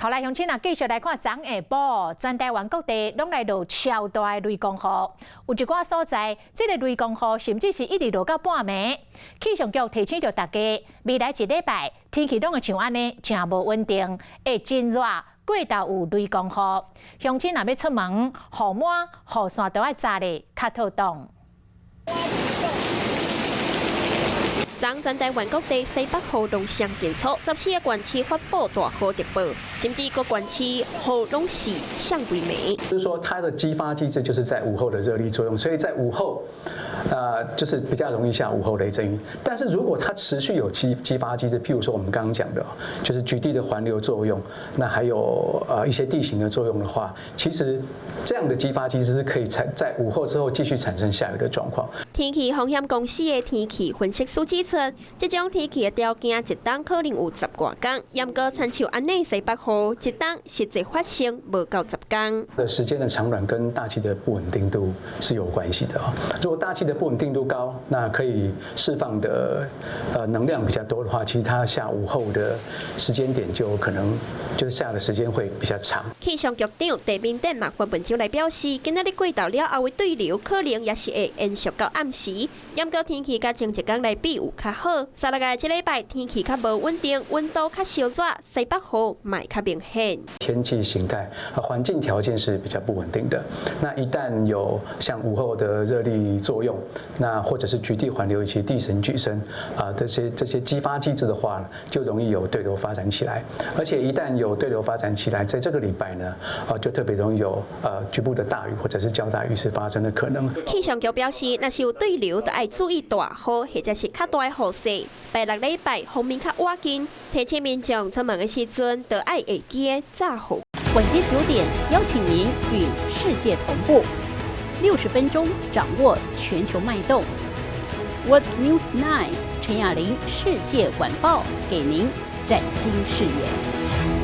好來，鄉親啊，繼續來看昨下晡，全台灣各地攏來落超大的雷公雨，有一寡所在，這个雷公雨甚至是一直落到半暝。氣象局提醒著大家，未來一禮拜天氣攏會像按呢，誠無穩定，會真熱，過晝有雷公雨。鄉親若欲出門，雨帽、雨傘都愛紮咧較妥當。昨全台灣各地西北雨攏上真粗，14個縣市發布大雨特報，甚至各縣市雨攏是上規暝。就是說，它的激發機制就是在午後的熱力作用，所以在午後，就是比較容易下午後雷陣雨。但是如果它持續有激發機制，譬如說我們剛剛講的，就是局地的環流作用，那還有一些地形的作用的話，其實這樣的激發機制是可以產在午後之後繼續產生下雨的狀況。天氣風險公司的天氣分析師指出，這種天氣的條件一冬可能有十外工，毋過親像按呢西北雨，一冬實際發生無夠10工。的時間的長短跟大氣的不穩定度是有關係的。如果大氣的不穩定度高，那可以釋放的能量比較多的話，其實它下午後的時間點就可能就是下的時間會比較長。氣象局長鄭明典嘛發文章來表示，今仔日過晝了後的對流可能也是會延續到暗時，毋過天氣佮前一工來比有較好。三六個這禮拜天氣較無穩定，溫度較燒熱，西北雨嘛會較明顯。天氣形態和環境條件是比較不穩定的。那一旦有像午後的熱力作用，那或者是局地環流以及地形舉升啊這些激發機制的話，就容易有對流發展起來。而且一旦有對流發展起來，在這個禮拜呢，啊就特別容易有局部的大雨或者是較大雨勢發生的可能。氣象局表示，若是有對流，就愛注意大雨或者是較大的雨勢。拜六禮拜鋒面較倚近，提醒民眾出門的時陣，就愛會記得紮雨。晚間9點，邀請您與世界同步，60分鐘掌握全球脈動。World News 9 陳雅玲世界晚報，給您嶄新視野。